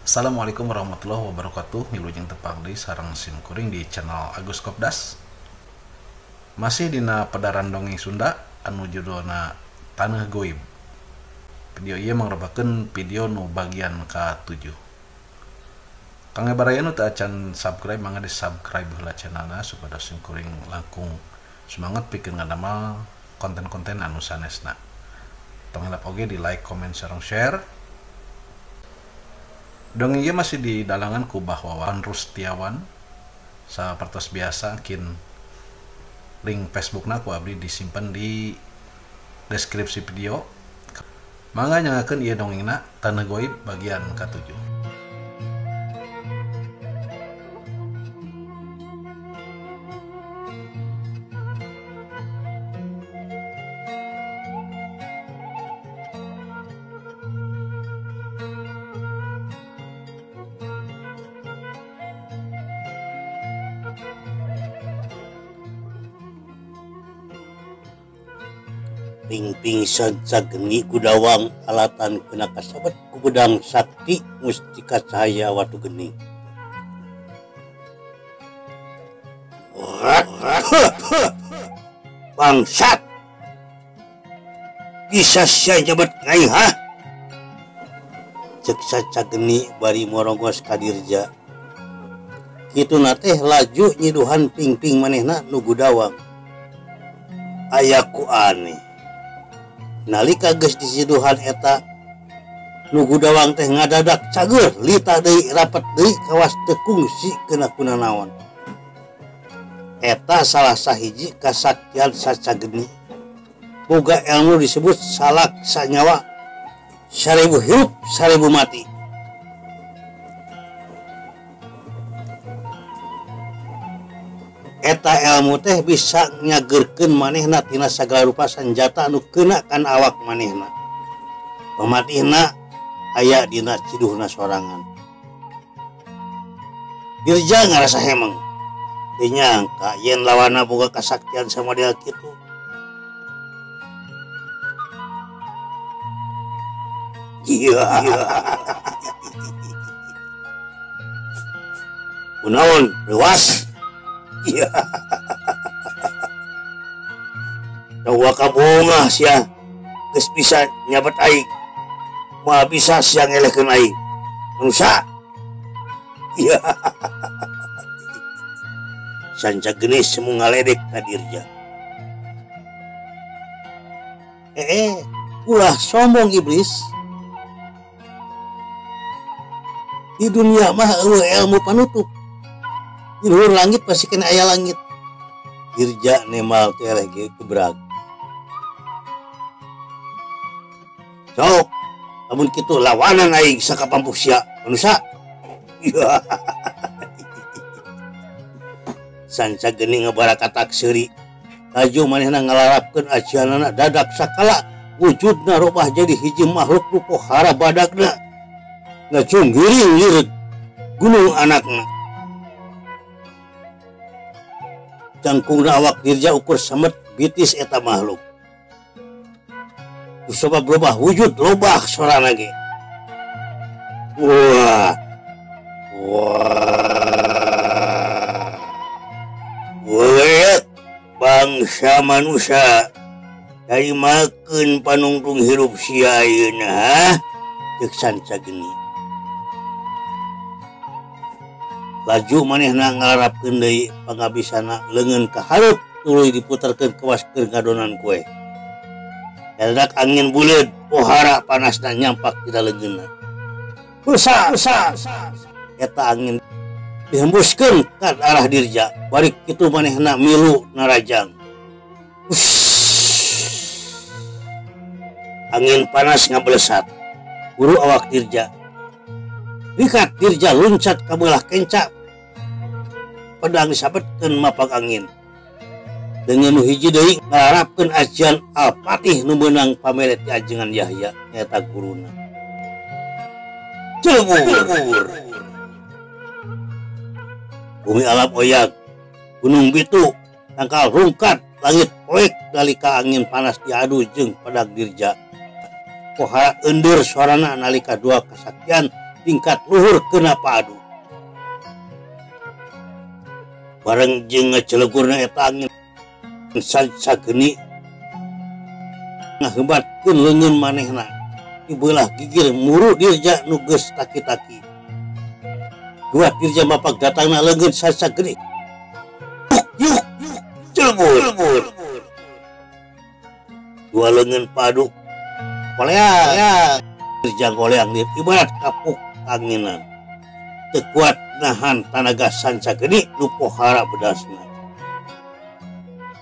Assalamualaikum warahmatullahi wabarakatuh. Wilujeng tepang deui sareng sim kuring di channel Agus Kopdas. Masih dina pedaran dongeng Sunda anu judulna Taneuh Goib. Video ieu mangrupakeun video nu bagian ka-7. Kangge baraya nu teu acan subscribe mangga di subscribe heula channelna supaya sim kuring langkung semangat pikeun ngadamel konten-konten anu sanesna. Tong hilap oge di like, comment, sareng share. Dongeng ieu masih di dalangan ku Bah Wawan Rustiawan. Sapertos biasa kin link Facebookna ku abdi disimpan di deskripsi video. Mangga nyangakeun ieu dongengna Taneuh Goib bagian ka-7. Ping-ping sancageni gudawang alatan kena kasabet ku pedang sakti mustika cahaya watu geni. Bangsat, bisa sia nyebet ngai ha? Cek sancageni bari morongos ka Dirja. Kituna teh laju nyiduhan ping-ping manehna nu gudawang. Aya ku aneh. Nalika geus disiduhan eta nu gudawang teh ngadadak cager lita deui rapet deui kawas teu kungsi kena kunanaon. Eta salah sahiji kasaktian sacageni. Boga ilmu disebut salak sanyawa, 1000 hirup 1000 mati. Eta ilmu teh bisa nyagerkeun manehna tina sagala rupa sanjata anu keuna kan awak manehna. Pematihna aya dina ciduhna sorangan. Dirja ngarasa hemeng. Teu nyangka yen lawanna boga kasaktian samodel kitu. Iya. Kunaon reuas? Iya. Tawa kabungah sia geus bisa nyabet aing. Moal bisa sia ngelehkeun aing. Manusia. Iya. Sanca geunis semu ngaledek ka Dirja. Ulah sombong iblis. Di dunia mah eueuh ilmu panutup. Di luhur langit pasti kena aya langit. Dirja nemal teh eleh ge kebrag. Sok, lamun kitu lawanan aing sakapampuh sia, manusia. Iya. Sanca geuning ngabarakatak seuri. Laju manehna ngalarapkeun ajianana dadak sakala wujudna robah jadi hiji makhluk nu pohara badagna. Ngacunggiring lireut gunung anakna. Jangkungna awak Dirja ukur semet bitis eta makhluk. Kusabab berubah wujud lobah sorana ge. Wah. Wah. Wah, bangsa manusia dari makeun panungtung hirup sia ayeuna ha? Ceuk sanca geni. Laju manehna ngalarapkeun deui pangabisana leungeun ka hareup tuluy diputerkeun kawas keur ngadonan kue. Dadak angin buleud pohara panasna nyampak dina leungeunna. Usa, usa, eta angin Dihembuskeun ka arah Dirja bari kitu manehna milu narajang. Angin panas ngabelesat buru awak Dirja. Rikat Dirja luncat ka beulah kenca pedang disabetkeun mapak angin. Dengan nu hiji deui ngarapkeun ajian Al-Fatih nu meunang pamere ti ajengan Yahya nyaeta guruna. Celebur. Bumi alam oyag, gunung bitu, tangkal rungkat, langit poek nalika angin panas diadu jeung pedang Dirja. Pohara endur suarana nalika dua kasaktian tingkat luhur kena padu. Bareng jeung ngacelegurna eta angin sageni ngahebatkeun leungeun manehna dibelah gigir muru Dirja nu geus taki-taki. Dua Dirja mapak datangna leungeun sageni. Yuk yuk celebur. Dua leungeun padu koleang. Dirja goleang ibarat kapuk anginan. Teu kuat nahan tanaga sancageni nu pohara bedasna.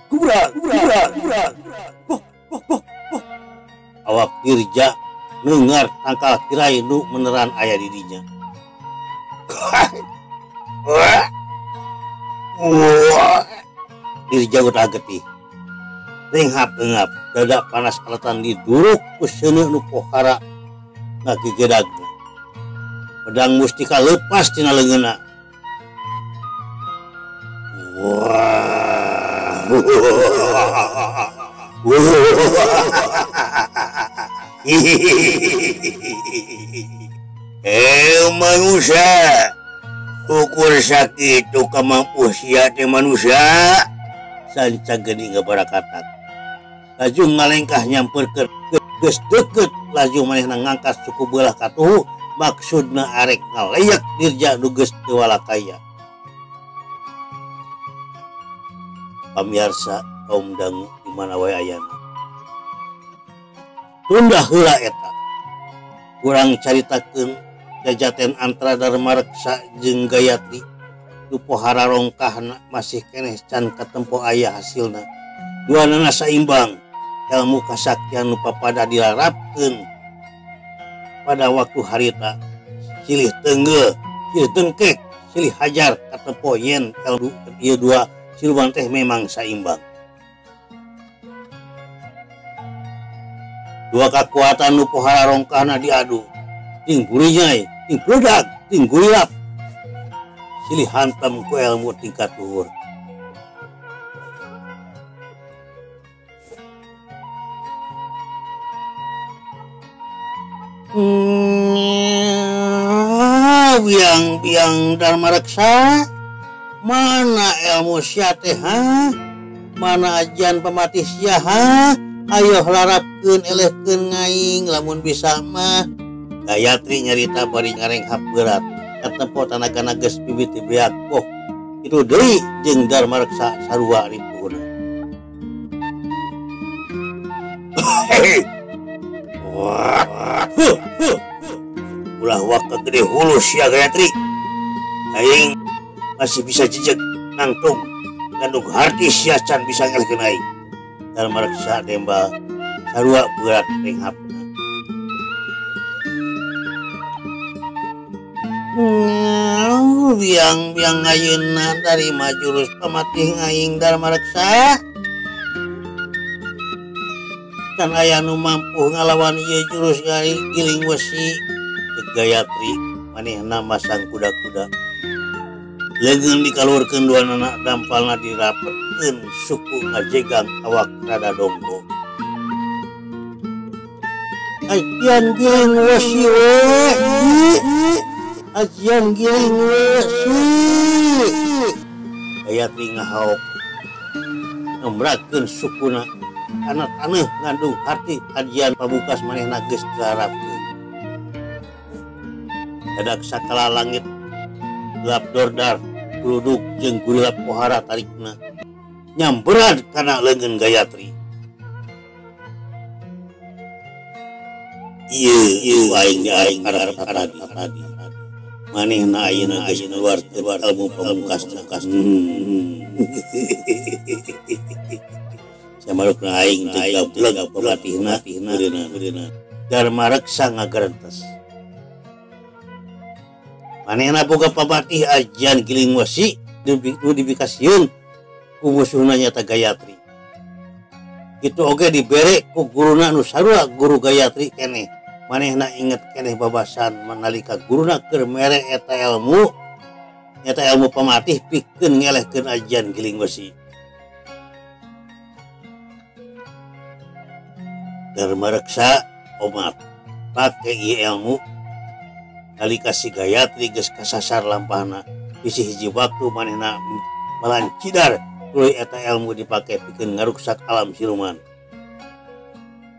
Kubra, kubra, kubra. Bok, bok, bok, bok. Awak Dirja ngengar tangkal kirai nu meneran aya di dinya. Dirja udah getih. Renghap-renghap, dada panas alatan diduruk ku seuneu nu pohara ngagigedagna. Pedang mustika lepas tina leungeunna. Wah. Manusia, ukur sakit kemampu sia teh manusia. Sanca geuning ngabarakatak. Laju ngalengkah nyamperkeun geus deukeut laju manehna ngangkat suku beulah katuhu maksudna arek ngaleyak Dirja nu geus teu walakaya. Pamiarsa kaum dangu di mana wae ayana. Tunda heula eta. Kurang caritakeun jajaten antara Dharma Reksa jeung Gayatri. Nu pohara rongkahna masih keneh can katempo aya hasilna. Duanana saimbang, ilmu kasaktian nu papada dilarapkeun pada waktu harita. Silih tenggel, silih dengkek, silih hajar katempo yen ilmu ieu dua siluman teh memang saimbang. Dua kekuatan nu pohara rongkahna diadu. Ting burinyai, ting bludag, ting gurilap. Silih hantam ku ilmu tingkat luhur. Biang-biang Dharma Reksa, mana ilmu sia teh ha? Mana ajian pematih sia ha? Ayo larapkeun elehkeun ngaing lamun bisa mah. Gayatri nyarita bari ngarenghap berat. Katempo tanagana geus bibit beak boh. Itu deui jeung Dharma Reksa sarua ripuhna. Ulah waka gede hulu sia Gayatri. Aing masih bisa jejek nangtung ngandung harti sia can bisa ngelehkeun aing. Dharma Reksa dembal sarua berat renghapna. Biang-biang ayeuna tarima jurus pamatih aing Dharma Reksa. Can aya nu mampu ngalawan ieu jurus giling wesi. Ceuk Gayatri manehna masang kuda-kuda. Leungeun dikaluhurkeun duanana dampalna dirapetkeun suku ngajegang awak rada dongko. Ajian giling wesi we. Ajian giling wesi. Gayatri ngahaok ngemrakeun sukuna kana taneuh ngandung harti ajian pabukas manehna geus dilarapkeun. Dadak sakala langit gelap dordar gluduk jeung gurilap pohara tarikna nyamberan kana leungeun Gayatri. Ieu ieu aing aing arep tadi. Manehna ayeuna geus ngaluarkeun ilmu pamungkasna. Samarukna aing teu gableg pamatihna meureunna. Dharma Reksa ngagerentes. Manehna boga pamatih ajian Giling Wesi nu dibikasieun ku musuhna nyata Gayatri. Kitu oge dibere ku guruna nu sarua guru Gayatri keneh. Manehna inget keneh babasan manalika guruna keur mere eta ilmu pamatih pikeun ngelehkeun ajian Giling Wesi. Dharma Reksa omat pake ieu ilmu nalika si Gayatri geus kasasar lampahna bisi hiji waktu manehna melancidar tuluy eta ilmu dipake pikeun ngaruksak alam siluman.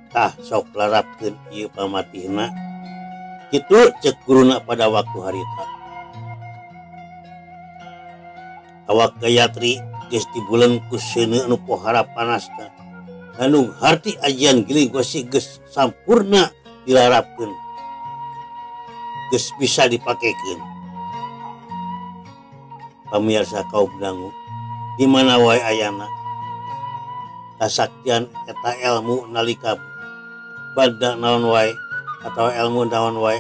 Tah sok larapkeun ieu pamatihna kitu ceuk guruna pada waktu harita. Awak Gayatri geus dibuleng ku seuneu nu pohara panasna. Anu harti ajian Giling Wesi geus sampurna dilarapkeun, geus bisa dipakekeun. Pamirsa kaum dangu di mana wae ayana kasaktian eta ilmu nalika bada naon wae atawa ilmu naon wae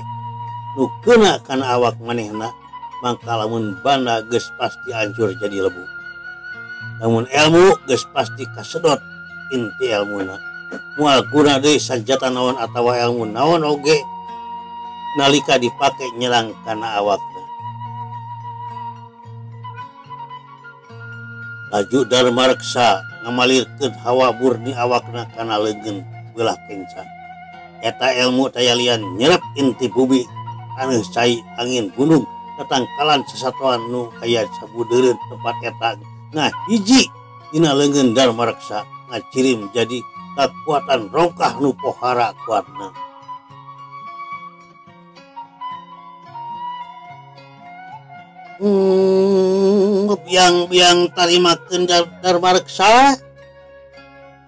nu keuna kana awak manehna mangka lamun banda geus pasti hancur jadi lebu. Lamun ilmu geus pasti kasedot inti ilmuna. Moal guna deui sanjata naon atawa ilmu naon oge nalika dipake nyerang kana awakna. Laju Dharma Reksa ngamalirkeun hawa murni awakna kana leungeun beulah kenca. Eta ilmu tayalian nyerep inti bumi taneuh cai angin gunung tatangkalan sasatoan nu aya sabudeureun tempat eta. Nah hiji dina leungeun Dharma Reksa ngacirim jadi kekuatan rongkah nu pohara kuatna. Biang-biang tarimakeun Dharma Reksa.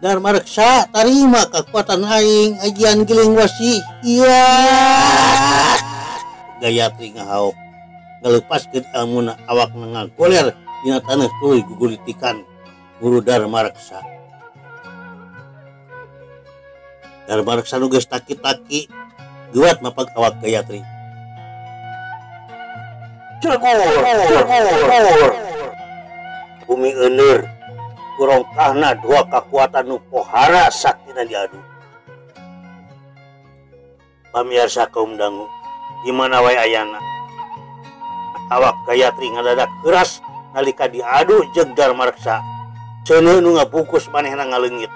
Dharma Reksa tarima kekuatan aing ajian Giling Wesi. Iya. Gayatri ngahaok ngalepaskeun ilmuna awakna ngagoler dina taneuh tuluy gugulitikan guru Dharma Reksa. Dharma Reksa nu geus taki-taki geuat mapag awak Gayatri. Cegur. Bumi euneur kurongkahna dua kekuatan nu pohara saktina diadu. Pamirsa kaum dangu di mana wae ayana awak Gayatri ngadadak keras nalika diadu jeung Dharma Reksa. Seuneu nu ngabungkus manehna ngaleungit.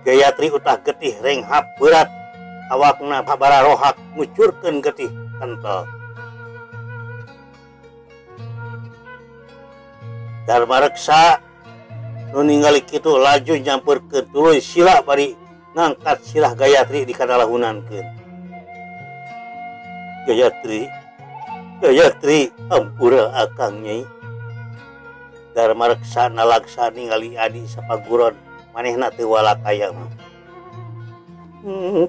Gayatri utah getih renghap berat awakna bararohak ngucurkeun getih kental. Dharma Reksa nu ningali kitu laju nyamperkeun tuluy sila bari ngangkat silah Gayatri dikanalahunankeun. Gayatri, Gayatri ampura akang nyai. Dharma Reksa nalaksa ningali adi sapaguron manehna teu walakaya mah.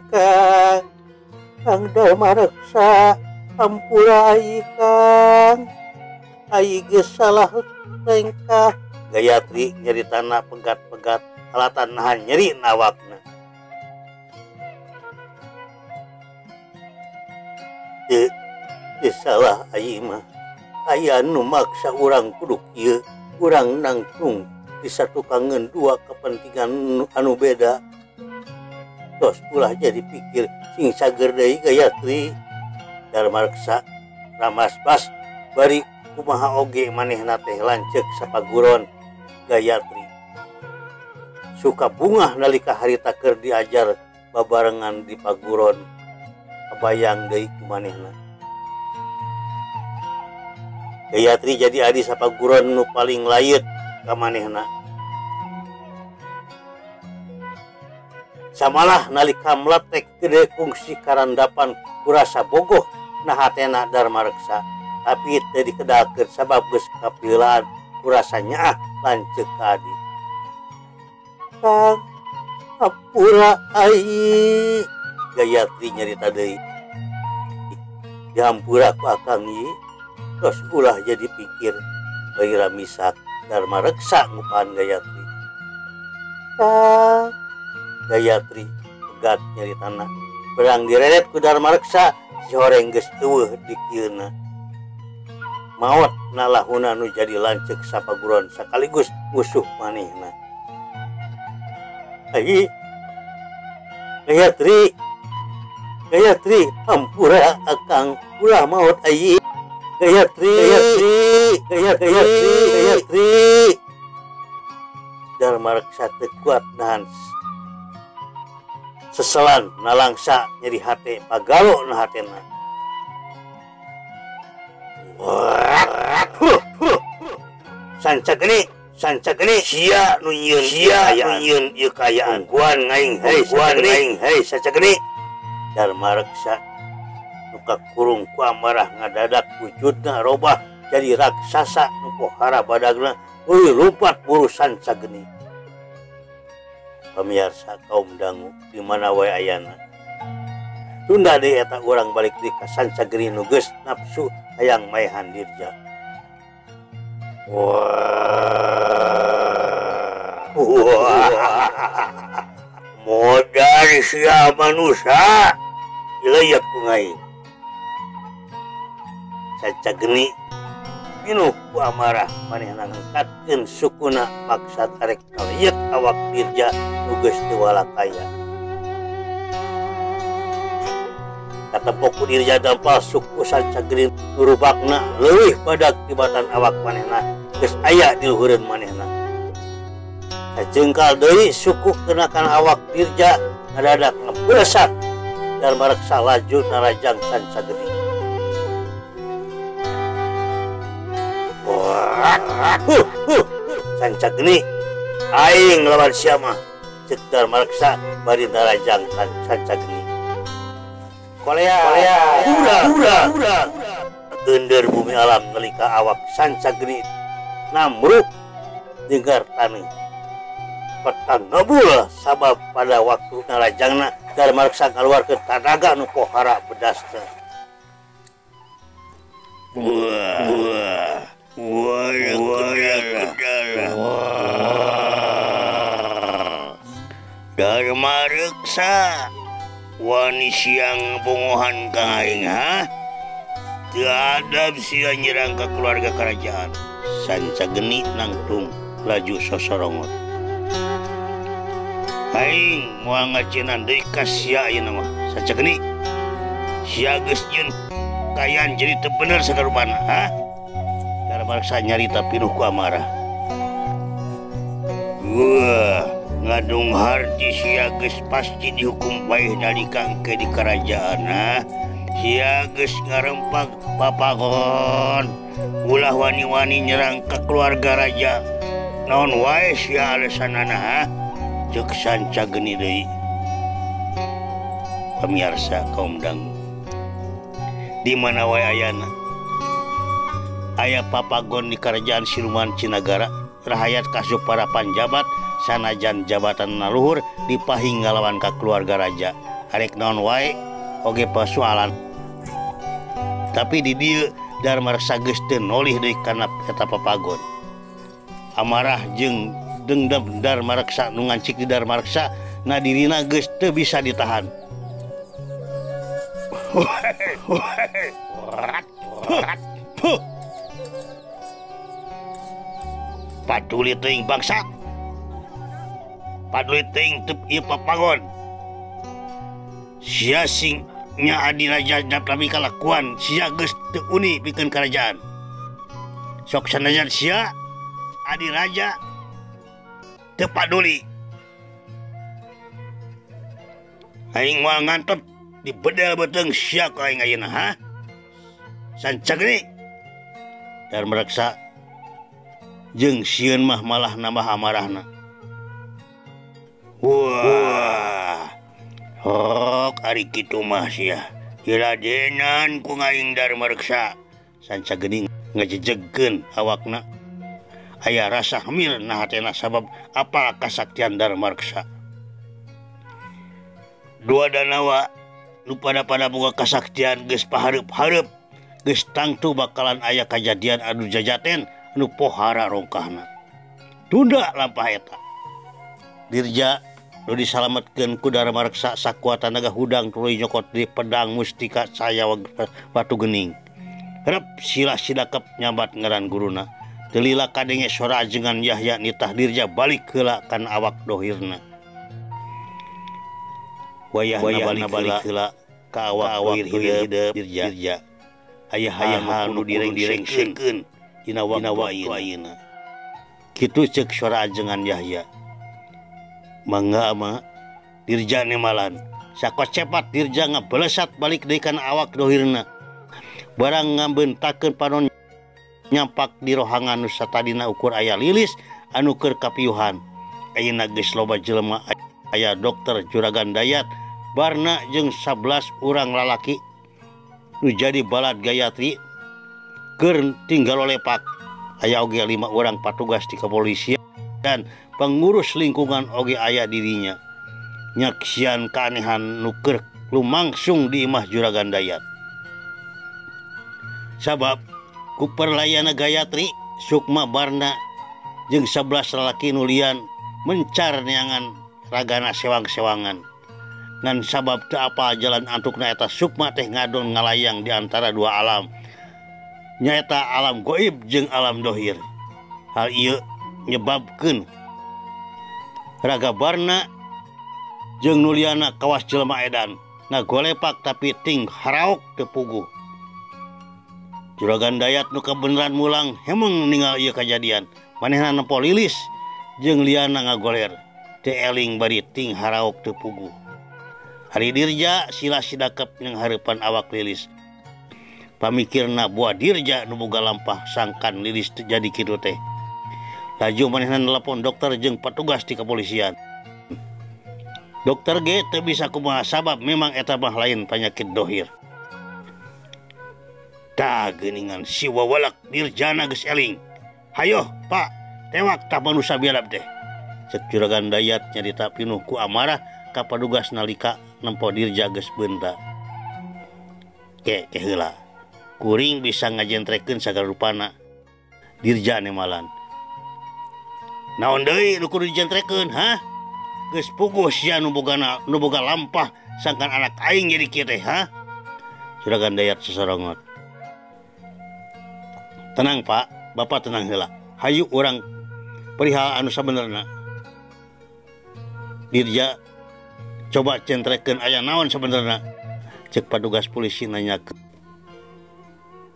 Kang, Kang Dharma Reksa ampura ai Kang. Ai geus salah lengkah. Gayatri nyaritana pegat-pegat alatan nahan nyeri nawakna. Teu salah ai mah. Aya nu maksa urang kudu kieu, urang nangtung disatukangeun dua kepentingan anu beda. Tos ulah jadi pikir sing sager deui Gayatri. Dharma Reksa ramas-bas bari kumaha oge manehna teh lanceuk sapaguron Gayatri. Suka bungah nalika harita keur diajar babarengan di paguron. Kabayang deui ku manehna. Gayatri jadi adi sapaguron nu paling layeut ka manehna. Samalah nalika meletek gede kungsi karandapan kurasa bogoh na hatena Dharma Reksa. Tapi teu dikedalkeun sabab geus kapilaan kurasa nyaah lanceuk ka adi. Kang ampura ai. Gayatri nyarita deui. Dihampura ku akang ieu tos ulah jadi pikir bari ramisak Dharma Reksa ngupahan Gayatri. Gayatri pegat nyaritana berang direret ku Dharma Reksa si horeng geus eueuh dikieuna. Maot nalahuna nu jadi lanceuk sapaguron sakaligus musuh manehna. Ai Gayatri, Gayatri, hampura akang ulah maot ai. Gayatri, Gayatri, Gayatri, Gayatri. Dharma Reksa teu kuat nahan seselan nalangsa nyeri hate pagalo na hatena. Sancageni, sancageni sia nu nyieun, sia nu nyieun ieu kaayaan. Guan ngaing hei, guan ngaing hei sancageni. Dharma Reksa nu kakurung ku amarah ngadadak wujudna robah jadi raksasa nu pohara badagna euy lumpat buru sancageni. Pamiarsa kaum dangu di mana wae ayana. Tunda deui eta urang balik deui ka sancageni nu geus nafsu hayang maehan Dirja. Wah, wah, modal sia manusia dileuyeut ku aing. Sancageni pinuh ku amarah manehna ngangkatkeun sukuna maksad arek kaleuyeut awak Dirja nu geus teu walakaya. Katempok ku Dirja dampal suku sancageni nu rubakna leuwih badag tibatan awak manehna geus aya di luhureun manehna. Sajengkal deui suku kena kana awak Dirja ngadadak ngebresak Dharma Reksa laju narajang sancageni. Wah, sancageni aing lawan sia mah ceuk Dharma Reksa bari narajang sancageni. Kolea, kolea, hura, hura, hura. Gender bumi alam nalika awak sancageni namruk dengar taneuh. Petang ngebul sabab pada waktu narajangna Dharma Reksa ngaluarkeun tanaga nu pohara bedasna. Wah, wah, wah, wah. Dharma Reksa wani siang bongohan ka aing ha? Teu adab sia nyerang ka keluarga kerajaan. Sancageni nangtung laju sosorongot. Aing moal ngacenan deui ka sia ayeuna mah. Sancageni sia geus jeung kayan jadi teu bener sagarupana ha? Dharma Reksa nyarita pinuh ku amarah. Wah, ngadung harti sia geus pasti dihukum bae nalika engke di kerajaan ha? Sia geus ngarempak papagon. Ulah wani-wani nyerang ka keluarga raja. Naon wae sia alesanana ha? Ceuk sancageni deui. Pamiarsa kaum dangu di mana wae ayana aya papagon di kerajaan siluman Cinagara rahayat kasup para panjabat sanajan jabatan luhur dipahing ngalawan ka keluarga raja arek naon wae oge persoalan. Tapi di dieu Dharma Reksa geus teu nolih deui kana eta papagon. Amarah jeung dendam Dharma Reksa nu ngancik di Dharma Reksa na dirina geus teu bisa ditahan. Paduli teuing bangsa. Paduli teuing teu ieu papagon. Sia sing nya adi raja tapi kalakuan sia geus teu uni pikeun kerajaan. Sok sanajan sia adi raja teu paduli. Aing moal ngantep di bedel beuteung sia ku aing ayeuna ha? Sancageni Dharma Reksa jeung sieun mah malah nambah amarahna. Wah, hok ari kitu mah sia. Diradenan ku aing Dharma Reksa. Sancageni ngajejegkeun awakna. Aya rasa hamil na hatena sabab apal kasaktian Dharma Reksa. Dua danawa nu pada-pada boga kasaktian geus pahareup-hareup geus tangtu bakalan aya kajadian anu jajaten anu pohara rongkahna. Tunda lampah eta. Dirja nu disalametkeun ku Dharma Reksa sakuat tanaga hudang tuluy nyokot di pedang mustika saya batu gening. Rep sila sidakep nyambat ngaran guruna. Teu lila kadenge sora ajengan Yahya nitah Dirja balik heula kana awak dohirna. Wayahna balik heula ka awak dohir Dirja. Aya hal nu direngsekeun dina waktu ayeuna. Kitu ceuk sora ajengan Yahya. Mangga ama Dirja nemalan. Sakocepat Dirja ngabelesat balik deui kana awak dohirna. Barang ngambentakeun panon nyampak di rohangan nu satadina ukur aya Lilis anu keur kapiuhan. Ayeuna geus loba jelema aya dokter Juragan Dayat Barna jeung 11 urang lalaki nu jadi balad Gayatri keur tinggal olepak. Aya oge 5 urang patugas di kepolisian dan pengurus lingkungan oge aya dirinya. Nyaksian keanehan nu keur lumangsung di imah Juragan Dayat. Sabab ku perlayana Gayatri Sukma Barna jeung 11 lalaki nu lian mencar neangan ragana sewang-sewangan. Ngan sabab teu apal jalan antukna eta Sukma teh ngadon ngalayang di antara dua alam. Nyaeta alam goib jeung alam dohir. Hal ieu nyebabkeun raga Barna jeung nuliana kawas jelema edan ngagolepak tapi ting haraok teu puguh. Juragan Dayat nu kabeneran mulang hemeng ningal ieu kajadian. Manehna nempo Lilis jeung liana ngagoler teu eling bari ting haraok teu puguh. Ari Dirja sila sidakep ning hareupan awak Lilis. Pamikirna buah Dirja nu boga lampah sangkan Lilis teu jadi kitu teh. Laju manehna nelepon dokter jeung petugas di kepolisian. Dokter ge teu bisa kumaha sabab memang eta mah lain penyakit dohir. Tah geuningan si wawalak Dirjana geus eling. Hayoh, Pak, tewak tah manusia biadab teh. Cek Juragan Dayat nyarita pinuh ku amarah ka padugas nalika nempo Dirja geus beunta. Ke heula. Kuring bisa ngajentrekeun sagala rupana. Dirja nemalan. Naon deui nu kudu dijentrekeun, ha? Geus puguh sia nu boga lampah sangkan anak aing jadi kieu teh, ha? Juragan Dayat sesorongot. Tenang Pak, Bapak tenang heula. Hayu urang perihal anu sabenerna. Dirja coba centrekeun aya naon sabenerna. Cek padugas polisi nanya.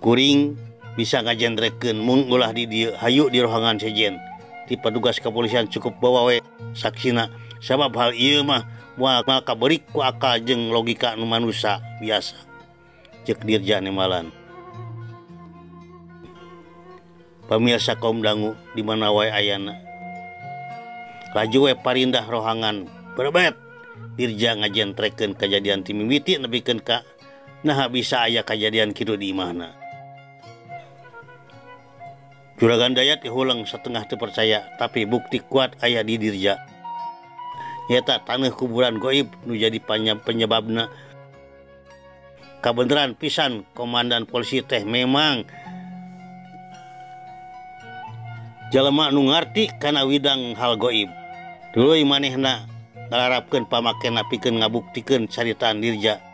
Kuring bisa ngajentrekeun mung ulah di dieu, hayu di rohangan sejen. Di petugas kepolisian cukup bawa we saksina sabab hal ieu mah moal kaberik ku akal jeung logika nu manusia biasa. Cek Dirja nemalan. Pamirsa kaum dangu di mana wae ayana. Laju we parindah rohangan berebet. Dirja ngajentrekeun kajadian ti mimiti nepikeun ka naha bisa aya kajadian kitu di imahna. Juragan Dayat dihuleng setengah teu percaya tapi bukti kuat aya di Dirja. Nyata taneuh kuburan goib nu jadi penyebabna. Kabeneran pisan komandan polisi teh memang jalema nu ngarti kana widang hal goib. Tuluy manehna ngalarapkeun pamakena pikeun ngabuktikeun caritaan Dirja.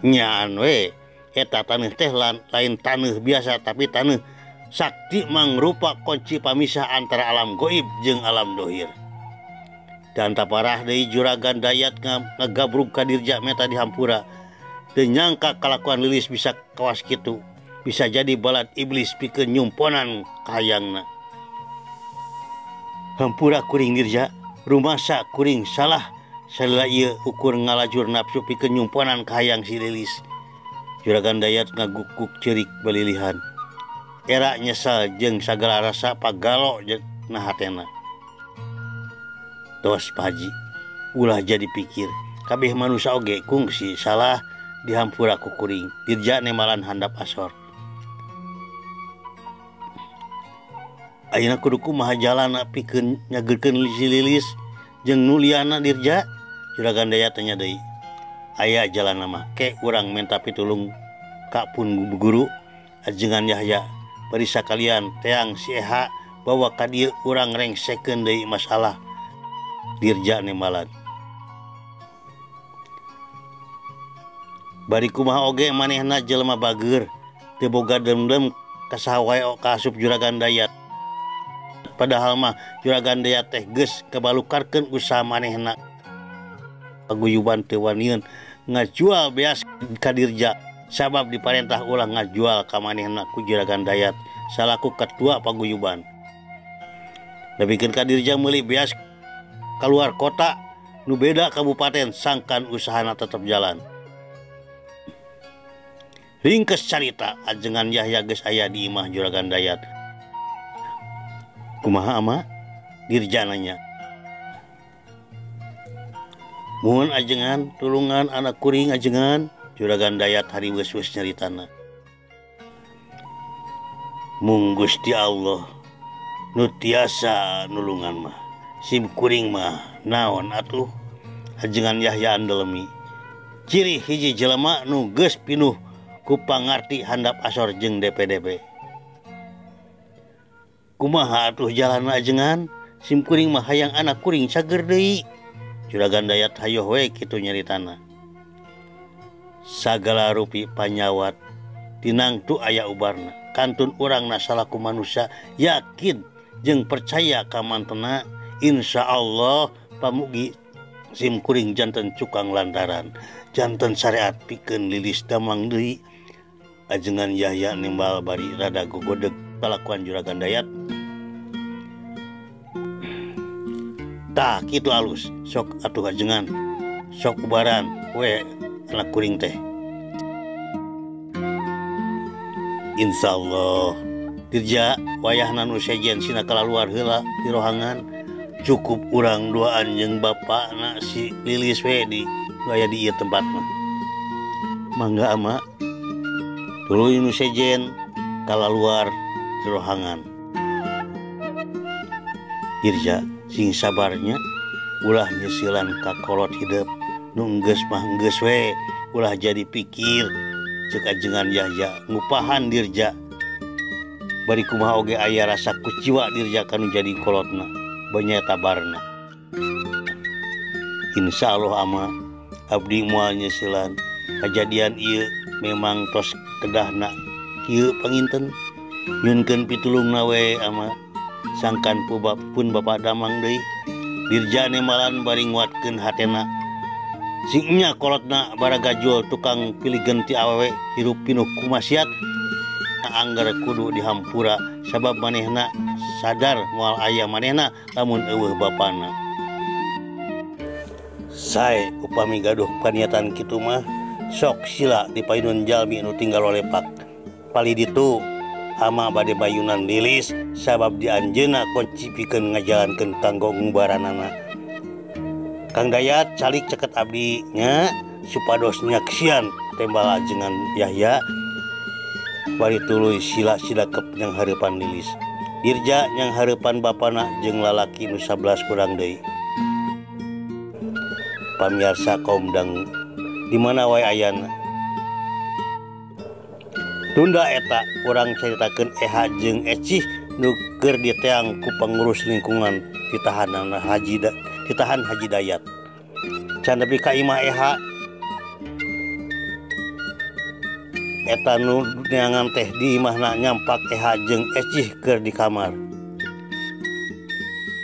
Nyaan we eta taneuh teh lain taneuh biasa tapi taneuh sakti mangrupa kunci pamisah antara alam goib jeung alam dohir. Dan taparah deui Juragan Dayat ngagabrug ka Dirja meta dihampura. Teu nyangka kalakuan Lilis bisa kawas kitu. Bisa jadi balad iblis pikeun nyumponan kahayangna. Hampura kuring Dirja, rumasa kuring salah salila ieu ukur ngalajur nafsu pikeun nyumponan kahayang si Lilis. Juragan Dayat ngagukuk ceurik balilihan. Era nyesal jeung sagala rasa pagalo na hatena. Tos Pak Haji, ulah jadi pikir. Kabeh manusia oge kungsi salah dihampura ku kuring. Dirja nemalan handap asor. Ayeuna kudu kumaha jalana pikeun nyageurkeun si Lilis jeung nu liana Dirja? Juragan Dayat tanya deui. Aya jalan mah ke urang minta pitulung ka pun guru ajengan Yahya bari sakalian teang si Eha bawa ka dieu urang rengsekeun deui masalah Dirja nembalan. Bari kumaha oge manehna jelema bageur teu boga demdem ka saha wae ka asup Juragan Dayat. Padahal mah Juragan Dayat teh geus kabalukarkeun usaha manehna. Paguyuban teu wanian ngajual beas ka Dirja sabab diparentah ulah ngajual ka manehna ku Juragan Dayat salaku ketua paguyuban. Nepikeun ka Dirja meuli beas keluar kota nu beda kabupaten sangkan usahana tetep jalan. Ringkes carita ajengan Yahya geus aya di imah Juragan Dayat. Kumaha ama? Dirja nanya. Muhun ajengan tulungan anak kuring ajengan. Juragan Dayat hariweus-weus nyaritana. Mung Gusti Allah nu tiasa nulungan mah. Sim kuring mah naon atuh? Ajengan Yahya andelemi. Ciri hiji jelema nu geus pinuh ku pangarti handap asor jeung DPDP. Kumaha atuh jalan ajengan? Sim kuring mah hayang anak kuring cager deui. Juragan Dayat hayoh we kitu nyaritana. Sagala rupi panyawat tinangtu aya ubarna. Kantun urang salaku manusia yakin jeung percaya ka mantena, insya Allah pamugi sim kuring janten cukang lantaran janten syariat pikeun Lilis damang deui. Ajengan Yahya nimbal bari rada gogodeg kalakuan Juragan Dayat. Tah kitu alus sok atuh ajengan sok ubaran we anak kuring teh. Insyaallah Dirja wayahna nu sejen sina kalaluar heula ti rohangan. Cukup urang duaan jeung bapakna si Lilis we di aya di ieu tempat mah. Mangga ama. Tuluy nu sejen kalaluar ti rohangan. Dirja sing sabarnya ulah nyesilan ka kolot hidup nu geus mah geus we ulah jadi pikir. Ceuk ajengan Yahya ngupahan Dirja. Bari kumaha oge aya rasa kuciwa Dirja kanu jadi kolotna banyak tabarna. Insya Allah ama abdi moal nyesilan kajadian ieu memang tos kedahna kieu panginten nyunkeun pitulungna we ama sangkan pun bapak damang deui. Dirja nembalan bari nguatkeun hatena. Singnya kolotna baragajul tukang pilih genti awewe hirup pinuh ku maksiat anggar kudu dihampura sabab manehna sadar moal aya manehna lamun eueuh bapana. Sae upami gaduh paniatan kitu mah sok sila dipayunun jalmi nu tinggal lolepak. Pali ditu ama bade bayunan Lilis sabab di anjeunna kunci pikeun ngajalankeun kanggo ngubaranana. Kang Dayat calik ceket abdi nya supados nyaksian tembal ajengan Yahya bari tuluy sila kep nyang hareupan Lilis. Dirja nyang hareupan bapana jeung lalaki nu 11 kurang deui. Pamiarsa kaum dangu di mana wae ayana. Tunda eta urang caritakeun Eha jeung Ecih nu keur diteang ku pengurus lingkungan ditahanan Haji ditahan Haji Dayat. Can nepi ka imah Eha eta nu neangan teh di imahna nyampak Eha jeung Ecih keur di kamar.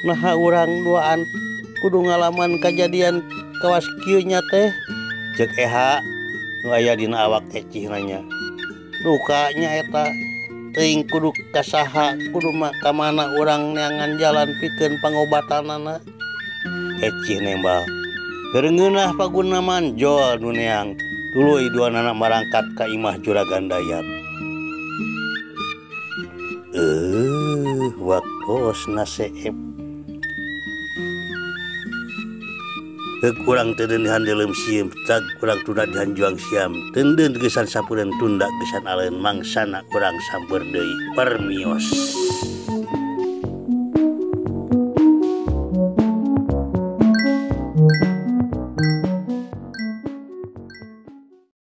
Naha urang duaan kudu ngalaman kajadian kawas kieu nya teh? Ceuk Eha nu aya dina awak Ecih nanya. Dukanya eta teuing kudu kasaha kudu ka mana urang neangan jalan pikeun pangobatanana. Ecih nembal. Keur ngeunah pagunaman jol nu neang. Tuluy duanana marangkat ka imah Juragan Dayat. Waktosna seep. Heuk urang teu dihandelem sieum, tag urang tunda dihanjuang siam. Teundeun geusan sapureun tunda geusan aleun mangsana urang samper deui. Permios.